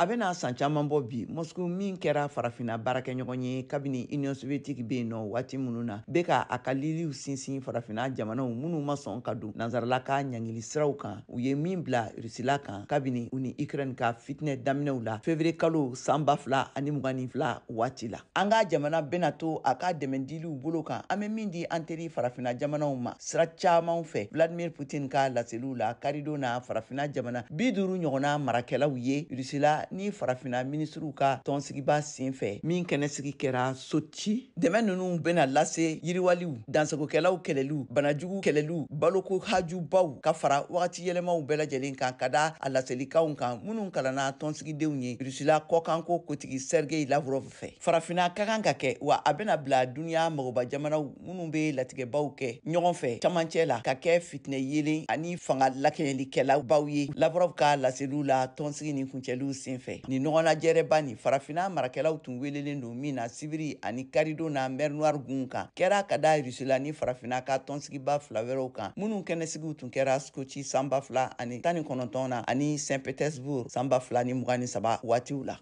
A bɛna san caman bɔ bi, Moscou min kɛra Farafinna baarakɛɲɔgɔn ye kabini Union soviétique bɛ yen nɔ waati minnu na, bɛ ka a ka liliw sinsin Farafinna jamanaw minnu ma sɔn ka don nansarala ka ɲangili siraw kan, u ye min bila Rusila kan kabini u ni Ukraine ka fitinɛ daminɛw la février kalo san 2022 waati la. An ka jamana bɛna to a ka dɛmɛdiliw bolo kan, an bɛ min di an teri Farafinna jamanaw ma sira caman fɛ, Vladimir Putin ka laseliw la karidon na Farafinna jamana 50 ɲɔgɔnna marakɛlaw ye Rusila ni Farafinna minisiriw ka tɔnsigiba sen fɛ min kɛnɛsigi kɛra Sochi. Dɛmɛ ninnu bɛna lase yiriwaliw, dansagokɛlaw kɛlɛliw, banajugu kɛlɛliw, baloko hajubaw ka fara wagati yɛlɛmaw bɛɛ lajɛlen kan, ka da a laselikanw kan minnu kalanna tɔnsigidenw ye Rusila kɔkanko kotigi Sergei Lavrov fɛ. Farafinna ka kan ka kɛ wa a bɛna bila duniya magoba jamanaw minnu bɛ latigɛbaw kɛ ɲɔgɔn fɛ camancɛ la ka kɛ fitinɛ yelen ani fanga lakɛɲɛlikɛlabaw ye, Lavrov ka laseliw la tɔnsigi ni kuncɛliw senfɛ. Ni ɲɔgɔnnajɛrɛba ni Farafinna marakɛlaw tun welelen don min na sibiri ani karidon na Mer Noire gun kan, kɛra ka da Rusila ni Farafinna ka tɔnsigiba fila wɛrɛw kan minnu kɛnɛsigiw tun kɛra Sochi san 2019 na ani Saint Petersbourg san 2023 waatiw la.